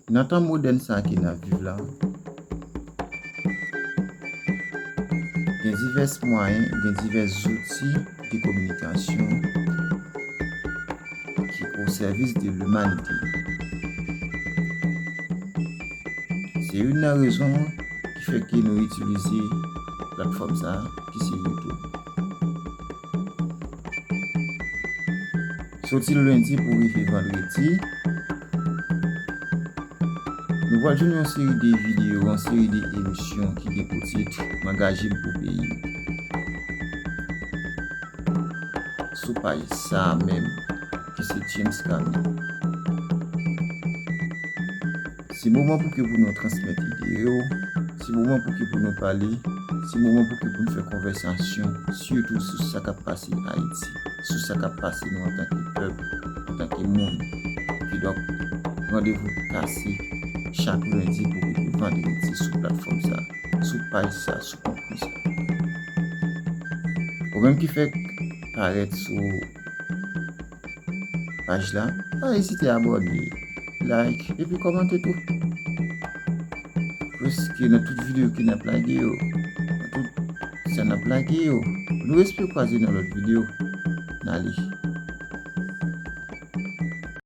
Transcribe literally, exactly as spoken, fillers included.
Nan tan modèn sa a ke n ap viv la, gen divès mwayen, gen divès zouti de kominikasyon ki o sèvis de limanite. Se youn nan rezon ki fè ke nou itilize platfòm sa a, ki se YouTube. Soti lendi pou rive vandredi, nou pral jwenn yon seri de videyo, yon seri de emisyon ki gen pou tit M angaje m pou peyi m. Sou paj sa a menm, ki se James Camille. Se moman pou ke pou nou transmèt ide yo, se moman pou ke pou nou pale, se moman pou ke pou nou fè konvèsasyon, sitou sou sa k ap pase Ayiti, sou sa k ap pase nou antanke pèp, antanke moun. Kidonk, randevou kase chak lendi pou rive vandredi sou platfòm sa, sou paj sa, sou kontni sa. Ou menm ki fèk parèt sou paj la, pa ezite abòne, like, epi kòmante tou. Paske nan tout videyo ke n ap lage yo, nan tout sa n ap lage yo, nou espere kwaze nan lòt videyo. N ale.